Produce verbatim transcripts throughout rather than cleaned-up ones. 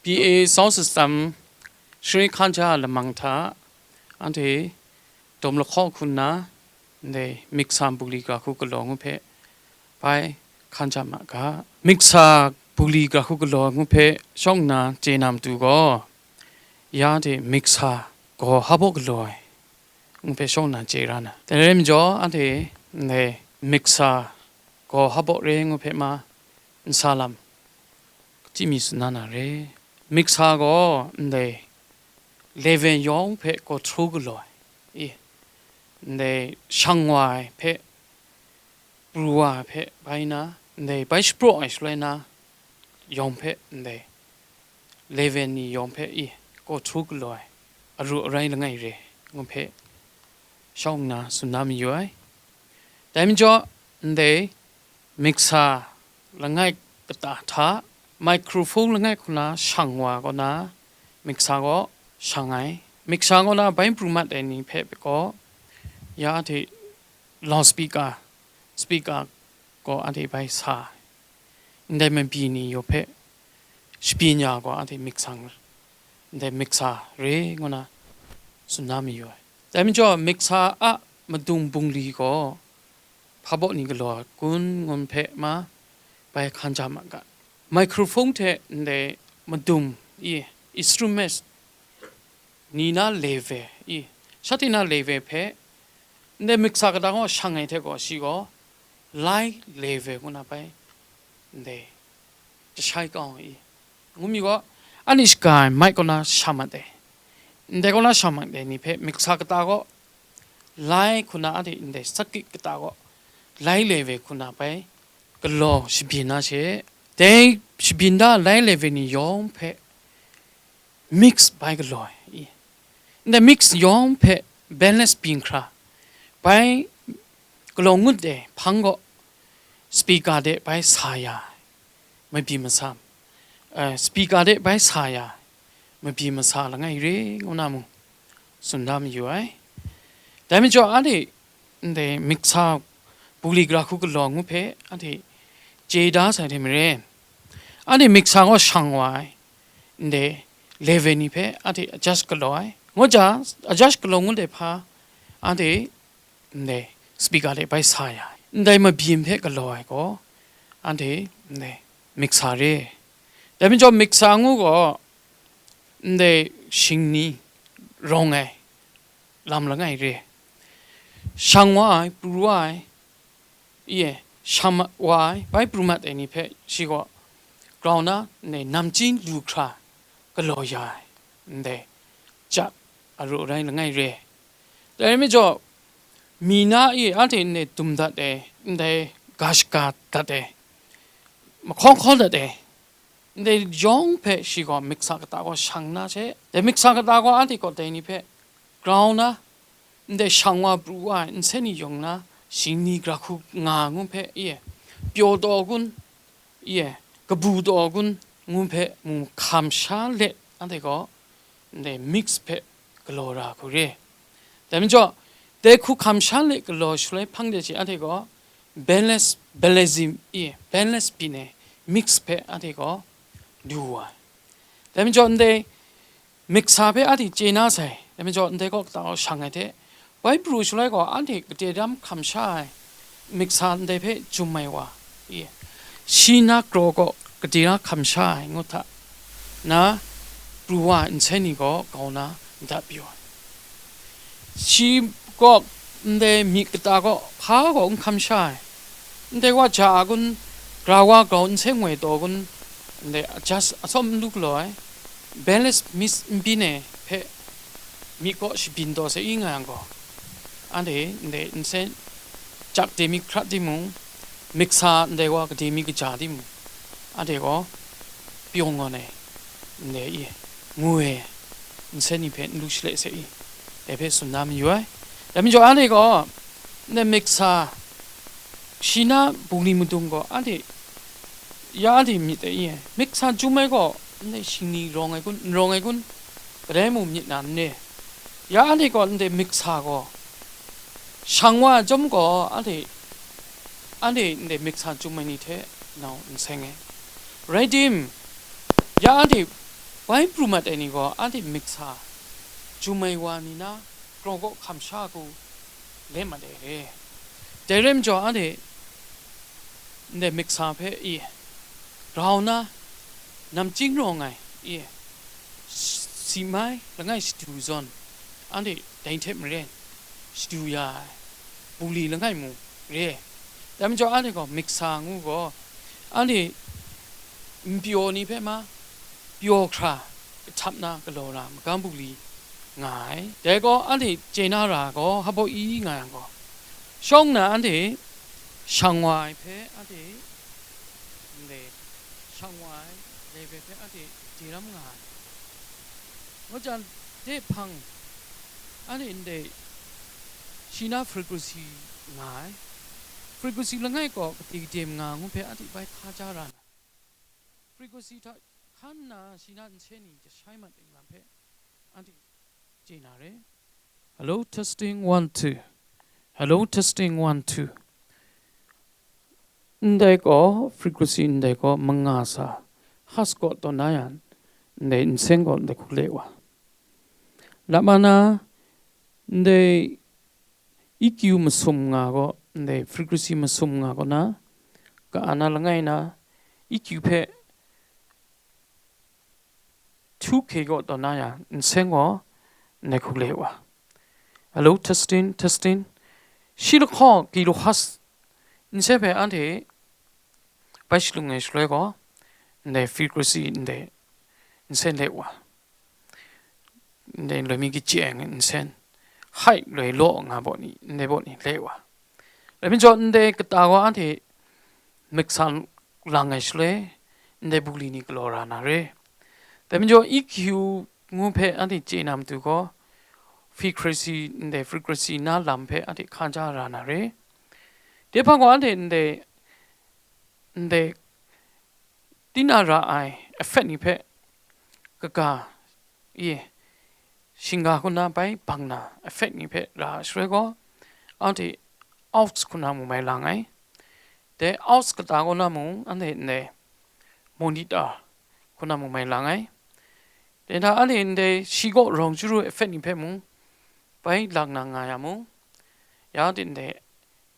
P A sound system shingrai hkan ja lamang hta, anhte dawm lahkaw hku nna, ndai miksa bungli gara hku galaw ngu hpe bai hkan ja ma ga. Miksa bungli gara hku galaw ngu hpe shawng nna chye na matu gaw, ya hte miksa gaw hpa baw galaw ai ngu hpe shawng nna chye ra na. Dai rai majaw, anhte ndai miksa gaw hpa baw re ngu hpe ma nsa lam, kachyi mi tsun na na re. Miksa gaw ndai level yawng hpe go through galaw ai, i, ndai shang wa ai hpe, pru wa ai hpe bai na, ndai bai shapraw ai shaloi na yawng hpe, ndai level ni yawng hpe, i, go through galaw ai, aru arai langai re ngu hpe shawng nna tsun na mayu ai. Dai majaw, ndai miksa langai kata hta, microphone langai hku na shang wa kaw na, miksa gaw shang ai. Miksa kaw na bai pru mat ai ni hpe gaw, ya hte loudspeaker, speaker gaw anhte bai sa ai. Ndai mabyi ni yawng hpe shabyin ya gaw anhte miksa, ndai miksa re ngu na tsun na mayu ai. Dai majaw, miksa a madung bungli gaw hpa baw ni galaw ai kun ngu hpe ma bai hkan ja ma ga. Microphone hte ndai madung, i, instrument ni na level, i, shanhte na level hpe ndai miksa kata gaw shang ai hte gaw, shi gaw lai level ngu na bai ndai jashai kau ai, i, ngu mi gaw, anhte shaga ai mic kaw na sha mat ai, ndai kaw na sha mat ai ni hpe miksa kata gaw lai hku na, anhte ndai circuit kata gaw lai level hku na bai galaw shabyin na she, dai shabyin da lai level ni yawng hpe mix bai galaw ai, i, ndai mix yawng hpe balance byin hkra bai galaw ngut ai hpang gaw, speaker de bai sa ya ai mabyi masa, eh, speaker de bai sa ya ai mabyi masa langai re ngu na mung tsun da mayu ai. Dai majaw, anhte ndai miksa bungli gara hku galaw ngu hpe anhte chye da sai hte maren, anhte miksa gaw shang wa ai, ndai level ni hpe anhte adjust galaw ai. Ngu ja, adjust galaw ngut ai hpa, anhte ndai speaker de bai sa ya ai. Ndai mabyin hpe galaw ai gaw, anhte ndai miksa re. Dai majaw, miksa ngu gaw ndai shingni rawng ai lam langai re. Shang wa ai, pru wa ai, i e, shang wa ai, bai pru mat ai ni hpe shi gaw grau na ndai namchying lu hkra galaw ya ai, ndai ja aru arai langai re. Dai rai majaw, mi na e anhte ndai dum dat ai, ndai ga shaga dat ai, mahkaw hkaw dat ai, ndai yawng hpe shi gaw miksa kata gaw shang na she, dai miksa kata gaw anhte gaw dai ni hpe grau na, ndai shang wa pru wa ai nsen ni yawng na, shingni gara hku nga ngu hpe, i e, pyaw taw kun, i e, kabu taw kun ngu hpe mu hkam sha let, anhte gaw ndai mix hpe galaw ra hku re. Dai majaw, dai hku hkam sha let galaw shaloi hpang de hte anhte gaw balance, balancing, i, balance byin ai mix hpe anhte gaw du wa ai. Dai majaw, ndai miksa hpe anhte chye na sai, dai majaw, ndai kaw kata kaw shang ai hte, bai pru shaloi gaw anhte gade dam hkam sha ai miksa ndai hpe jum ai wa, i, shi na kraw kaw gade na hkam sha ai ngut hta na pru wa ai nsen ni gaw grau na ndat pyaw ai. Shi gaw ndai myit kata gaw hpa gaw n hkam sha ai, ndai wa ja a kun, gara wa grau nsen ngoi taw kun, ndai adjust atsawm n lu galaw ai, balance mix n byin ai hpe myit kaw shabyin taw sai i nga yang gaw, anhte ndai nsen jak de mi hkrat timung, miksa ndai wa gade mi kaja timung, anhte gaw pyaw ngawn ai, ndai i, ngu ai, nsen ni hpe n lu shalai sai i, dai hpe tsun na mayu ai. Dai majaw, anhte gaw ndai miksa shi na bungli madung gaw, anhte ya anhte myit dai i, miksa jum ai gaw ndai shingni rawng ai kun, n rawng ai kun, kadai mung myit na n re? Ya anhte gaw ndai miksa gaw shang wa ai chyawm gaw, anhte, anhte ndai miksa jum ai ni hte nau n seng ai. Rai tim, ya anhte Bai pru mat ai ni gaw anhte miksa, jum ai wa ni na, kraw kaw hkam sha hku le mat ai re. Dai rai majaw, anhte ndai miksa hpe i grau na, namchying rawng ai i, si mai langai shadu zawn, anhte dai hte maren shadu ya ai bungli langai mu re. Dai majaw, anhte gaw miksa ngu gaw, anhte npyaw ni hpe ma pyaw hkra kahtap na galaw na magam bungli nga ai. Dai gaw anhte chye na ra gaw, hpaw i nga yang gaw, shawng nna anhte shang wa ai hpe anhte ndai shang wa ai level hpe anhte chye ram nga ai. Ngut jang, de hpang anhte ndai shi na frequency nga ai. Frequency langai gaw kade kade nga ngu hpe anhte bai hkaja ra na, frequency hta hkan nna shi na nsen ni jashai mat ai lam hpe anhte chye na re. Hello, testing, one, two. Hello, testing, one, two. Ndai gaw, frequency ndai gaw manga sa, Hertz gaw tawn na yang, ndai nsen gaw ndai hku le wa. Lama na, ndai E Q masum nga gaw, ndai frequency masum nga gaw na, ka-, ana langai na, E Q hpe two K gaw tawn na yang, nsen gaw ndai hku le wa. Hello, testing, testing. Shi lahkawng kilohertz nsen hpe anhte bai shalung ai shaloi gaw, ndai frequency ndai nsen le wa. Ndai loi mi kachye ai nsen, height loi law nga baw ni, ndai baw ni le wa. Dai majaw, ndai kata gaw anhte miksa lang ai shaloi, ndai bungli ni galaw ra na re. Dai majaw, E Q ngu hpe anhte chye na matu gaw, frequency, ndai frequency na lam hpe anhte hkaja ra na re. Dai hpang gaw anhte ndai, ndai tina ra ai effect ni hpe kaga e, shingga hku na bai bang na effect ni hpe ra ai shaloi gaw, anhte ounce hku na mu mai lang ai. Dai ounce kata kaw na mung, anhte ndai monitor hku na mu mai lang ai. Dai hta anhte ndai shi gaw rawng chyaru effect ni hpe mung bai lang na nga ya mung, ya anhte ndai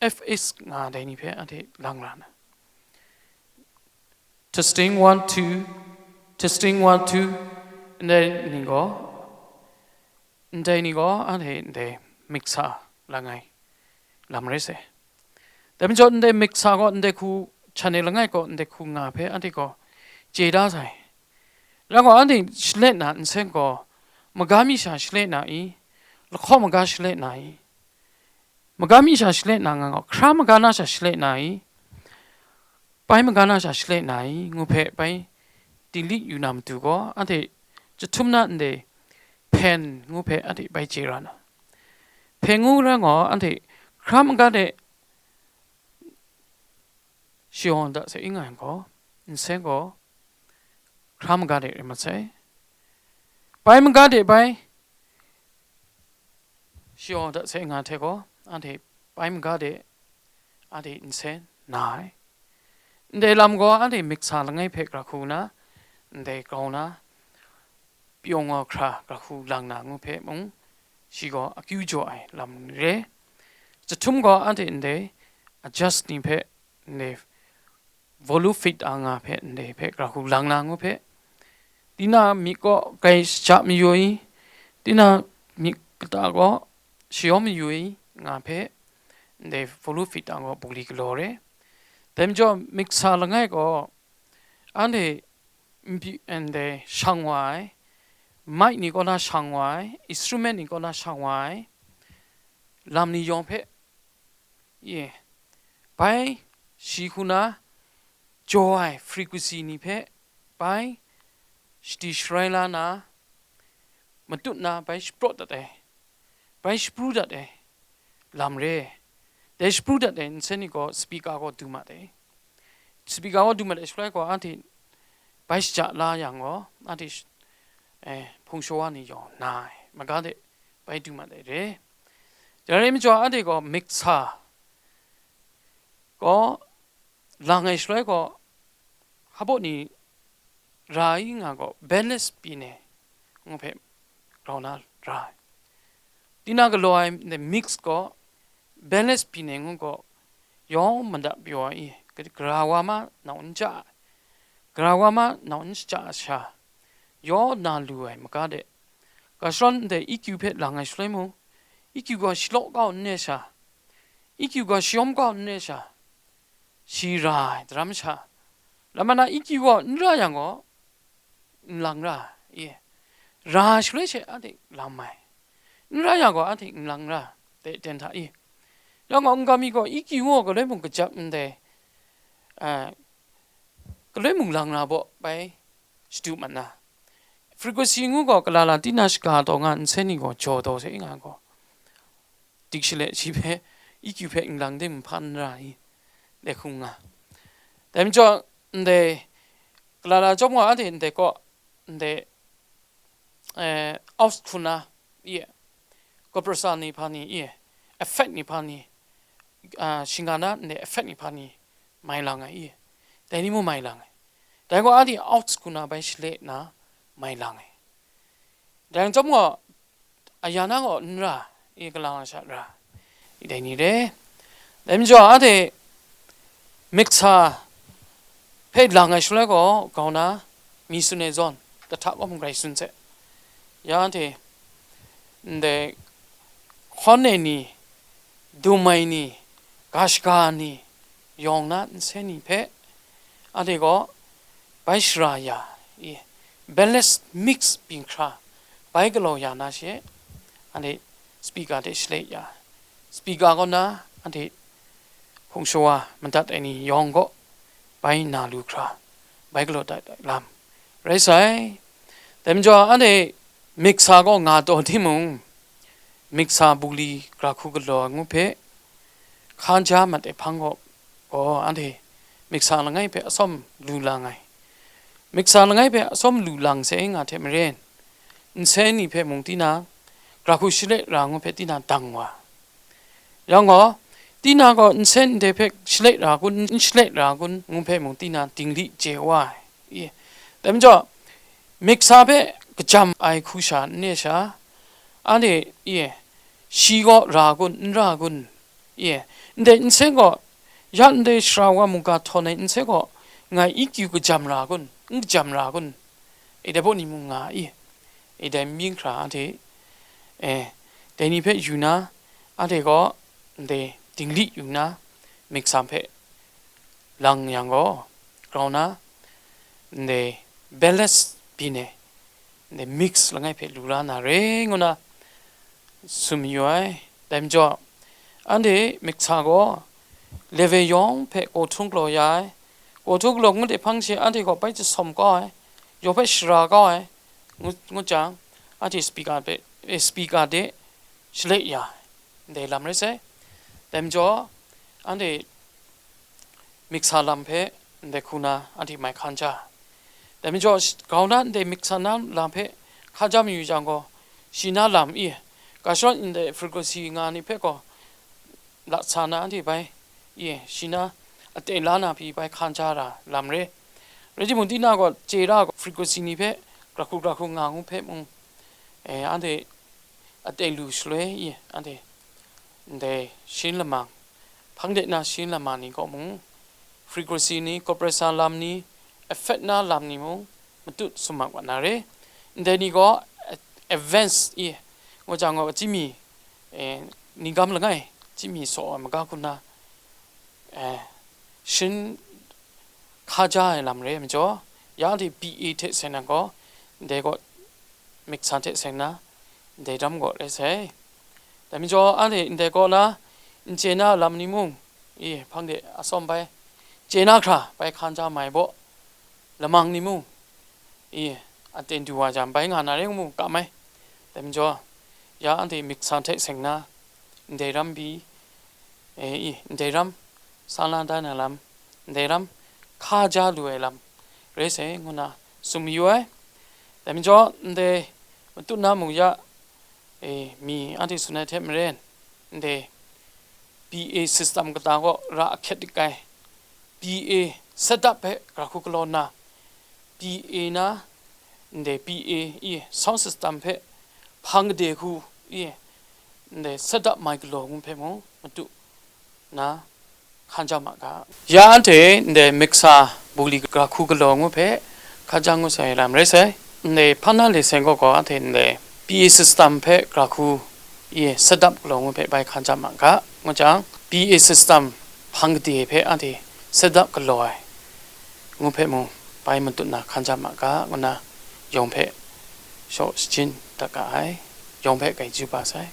F S nga dai ni hpe anhte lang ra na. Testing, one, two. Testing, one, two. Ndai ni gaw, ndai ni gaw anhte ndai miksa langai lam rai sai. Dai majaw, ndai miksa gaw ndai hku, channel langai gaw ndai hku nga hpe anhte gaw chye da sai. Rai gaw, anhte shalet na nsen gaw, maga mi sha shalet na i? Lahkawng maga shalet na i? Maga mi sha shalet na nga gaw, hkra maga na sha shalet na i? Bai maga na sha shalet na i? Ngu hpe bai dinglik yu na matu gaw, anhte chyahtum na ndai hpen ngu hpe anhte bai chye ra na. Hpen ngu rai gaw, anhte hkra maga de shayawng da sai i nga yang gaw, nsen gaw hkra maga de rai mat sai. Bai maga de bai shayawng da sai nga hte gaw, anhte bai maga de anhte nsen na ai. Ndai lam gaw anhte miksa langai hpe gra hku na, ndai grau na, pyawng wa hkra gra hku lang na ngu hpe mung, shi gaw akyu jaw ai lam ni re. Chyahtum gaw anhte ndai adjust ni hpe, ndai volume fit a nga hpe, ndai hpe gra hku lang na ngu hpe, tina myit gaw grai shaja mayu i? Tina myit kata gaw shayawng mayu i? Nga hpe, ndai volume fit a gaw bungli galaw re. Dai majaw, miksa langai gaw, anhte npyi ndai shang wa ai, mic ni kaw na shang wa ai, instrument ni kaw na shang wa ai lam ni yawng hpe, ye, bai shi hku na jaw ai frequency ni hpe bai shadi sharai la na, matut na bai shapraw dat ai, bai shapru dat ai lam re. Dai shapru dat ai nsen ni gaw speaker gaw du mat ai. Speaker gaw du mat ai shaloi gaw, anhte bai shaja la yang gaw, anhte sh-, eh, hpung shawa ni yawng na ai maga de bai du mat ai re. Dai rai majaw, anhte gaw miksa gaw lang ai shaloi gaw, hpaw ni ra ai nga gaw, balance pyi ne ngu hpe grau na ra ai. Tina galaw ai mix gaw, balance pyi ne ngu gaw, yawng madat pyaw ai, gara wa ma nau n ja ai, gara wa ma nau n shaja ai sha, yaw na lu ai maga de, ga sharawn ndai E Q hpe lang ai shaloi mung, E Q gaw shalaw kau n ne sha, E Q gaw shayawm kau n ne sha, shi ra ai daram sha, lam mana E Q gaw n ra yang gaw, n lang ra, i, ra shaloi she anhte lam ai, n ra yang gaw anhte n lang ra, de ten hta i. Yang gaw, n ga mi gaw E Q gaw galoi mung kajap ndai, a, galoi mung lang ra baw bai shadu mat na, frequency ngu gaw, kalala tina shaga taw nga nsen ni gaw jaw taw se nga gaw, dik shale shi hpe, E Q hpe n lang de mung hpan ra i, de hkung nga. Dai majaw, ndai, kalala chyawm wa anhte ndai kaw, ndai, eh, aux hku na, i, compressor ni hpa ni, i, effect ni hpa ni, ah, shinga na ndai effect ni hpa ni mai lang ai, i, dai ni mung mai lang ai. Dai gaw anhte aux hku na bai shale na mai lang ai. Dai chyawm gaw, aya na gaw n ra, i, kalang a sha ra, i, dai ni re. Dai majaw, anhte mixer hpe lang ai shaloi gaw, grau na mi tsun ai zawn, kahta kaw mung grai tsun se. Ya anhte ndai hkawn ai ni, dum ai ni, ga shaga ni, yawng na nsen ni hpe, anhte gaw bai shara ya i, balance mix byin hkra bai galaw ya na she, anhte speaker hte shale ya, speaker kaw na anhte hpung shawa madat ai ni yawng gaw bai na lu hkra, bai galaw dat ai lam rai sai. Dai majaw, anhte mixer gaw nga taw timung, mixer bungli gra hku galaw ai ngu hpe hkan ja mat ai hpang gaw, gaw anhte mixer langai hpe atsawm lu lang ai. Mixer langai hpe atsawm lu lang se nga hte maren, nsen ni hpe mung tinang, gra hku shale ra ngu hpe tinang dang wa. Yang gaw, tinang gaw nsen ndai hpe shale ra kun, n shale ra kun ngu hpe mung tinang dingli chye wa ai. I, dai majaw, mixer hpe kajam ai hku sha n re sha, anhte, i, shi gaw ra kun, n ra kun, i, ndai nsen gaw, ya ndai sara wa mungga htawn ai nsen gaw, ngai E Q kajam ra kun, n kajam ra kun, e, dai baw ni mung nga i, e, dai mying hkra anhte, e, dai ni hpe yu na, anhte gaw ndai dingli yu na, mixer hpe lang yang gaw, grau na, ndai balance byin ai, ndai mix langai hpe lu la na re ngu na tsun mayu ai. Dai majaw, anhte mixer gaw level yawng hpe kawhtung galaw ya ai, kawhtung galaw ngut ai hpang she anhte gaw bai jasawm kau ai, yawng hpe shara kau ai, ngu, ngut jang, anhte speaker hpe, eh, speaker de shale ya ai, ndai lam rai sai. Dai majaw, anhte mixer lam hpe ndai hku na anhte mai hkan ja. Dai majaw, grau na ndai mixer na lam hpe hkan ja mayu jang gaw, shi na lam i, ga sharawn ndai frequency nga ni hpe gaw, lat sa na anhte bai, i, shi na aten la na pyi bai hkan ja ra lam re. Rai timung, tinang gaw chye ra gaw, frequency ni hpe gra hku gra hku nga ngu hpe mung, e, anhte aten lu shaloi, i, anhte ndai sharin lamang, hpang de na sharin lamang ni kaw mung, frequency ni, compressor lam ni, effect na lam ni mung, matut summak wa na re. Ndai ni gaw, a-, advance i, ngu jang gaw, chyinmi, e, ningkam langai, chyinmi saw ai maga hku na, e, sharin hka ja ai lam re ai majaw, ya anhte P A hte seng nang gaw, ndai gaw mixer hte seng na, ndai ram gaw rai sai. Dai majaw, anhte ndai kaw na, n chye na lam ni mung, i, hpang de atsawm bai, chye na hkra bai hkan ja mai baw, lamang ni mung, i, aten du wa jang bai nga na rai ngu mu, kam ai. Dai majaw, ya anhte mixer hte seng na, ndai ram pyi, e, i, ndai ram, sa la da na lam, ndai ram, hka ja lu ai lam, rai sai ngu na tsun mayu ai. Dai majaw, ndai matut na mung ya, e, mi anhte tsun ai hte maren, ndai P A system kata gaw ra ahkyet dik ai, P A setup hpe gra hku galaw nna, P P A na, ndai P A i sound system hpe hpang gade hku i ndai set up mai galaw ngu hpe mung matu na hkan ja ma ga. Ya anhte ndai mixer buli gara hku galaw ngu hpe hkan ja ngu sai lam rai sai. Ndai hpang na le seng gaw gaw anhte ndai P A system hpe gara hku i set up galaw ngu hpe bai hkan ja ma ga. Ngu jang, P A system hpang gade hpe anhte set up galaw ai ngu hpe mung bai matut na hkan ja ma ga, ngu na yawng hpe shaw shajin dat ga ai, yawng hpe grai ju ba sai.